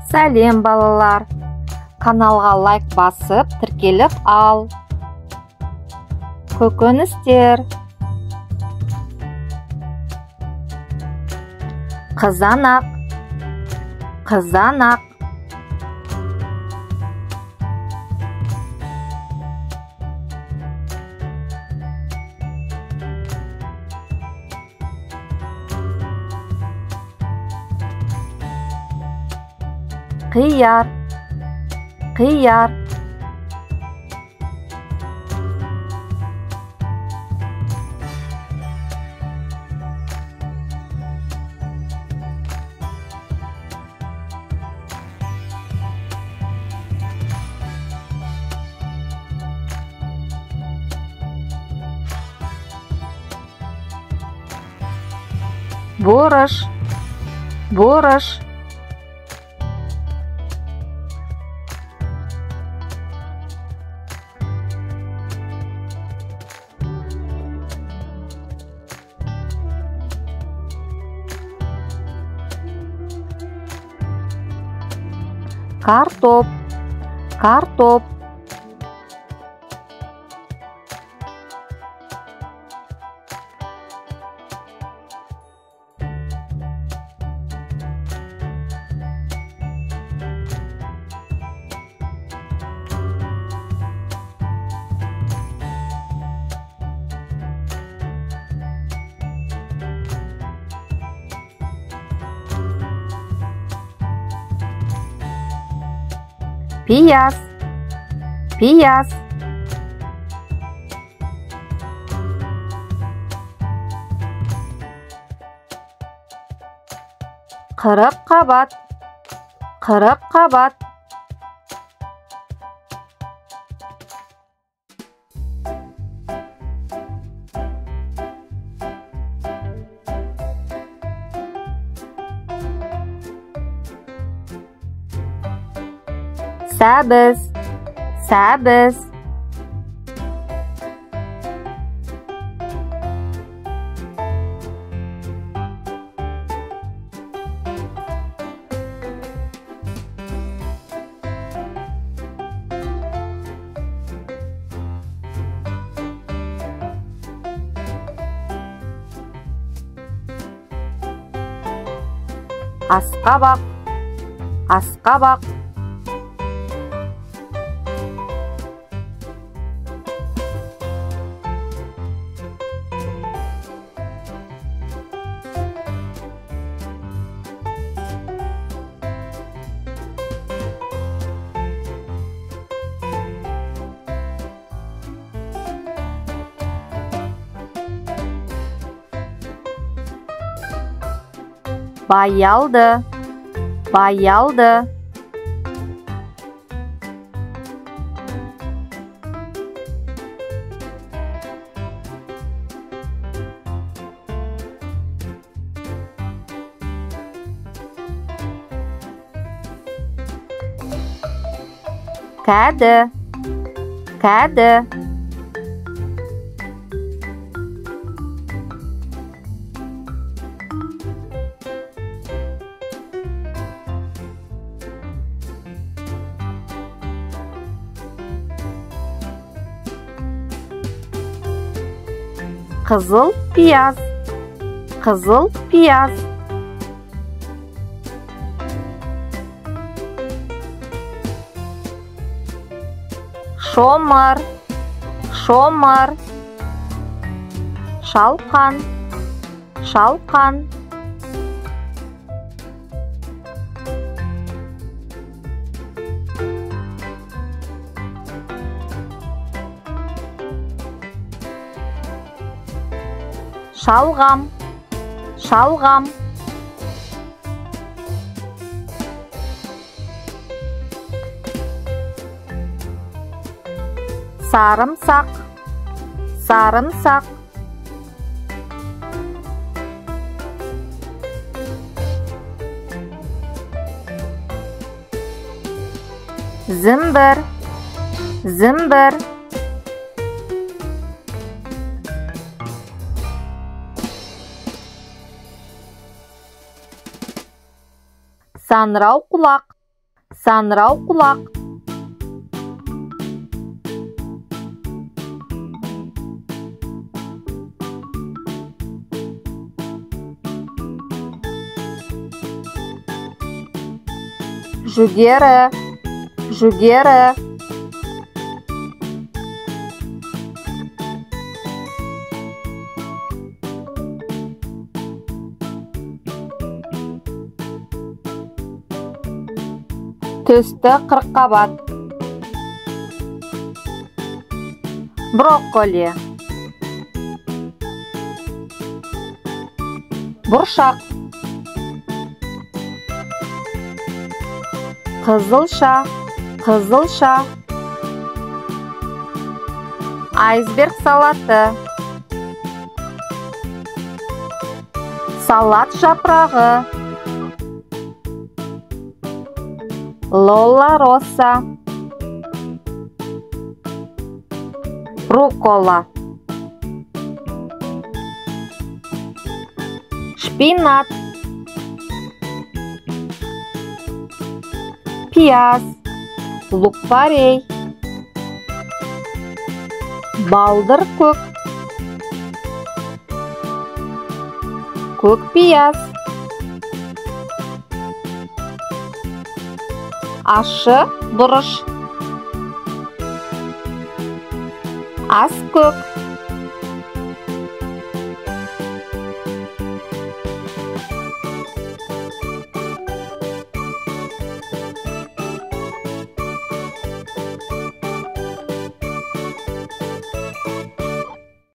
Сәлем, балалар! Каналға лайк басып, тіркеліп ал. Көкөністер. Қызанақ. Қызанақ. Қияр. Қияр. Бұрыш. Бұрыш. Картоп. Картоп. Пияз. Пияз. Қырық қабат. Қырық қабат. Сәбіз. Сәбіз. Асқабақ. Асқабақ. Баялды. Баялды. Кәді. Кәді. Қызыл пияз. Қызыл пияз. Шомыр. Шомыр. Шалқан. Шалқан. Шалғам. Шалғам. Сарымсақ. Сарымсақ. Зімбір. Зімбір. Саңырауқұлақ. Саңырауқұлақ. Жүгері, жүгері. Түсті қырыққабат. Брокколи. Бұршақ. Қызылша, қызылша. Айсберг салаты. Салат жапырағы. Лолла росса. Руккола. Шпинат. Пияз. Лук-порей. Балдыр көк. Көк пияз. Ащы бұрыш. Аскөк.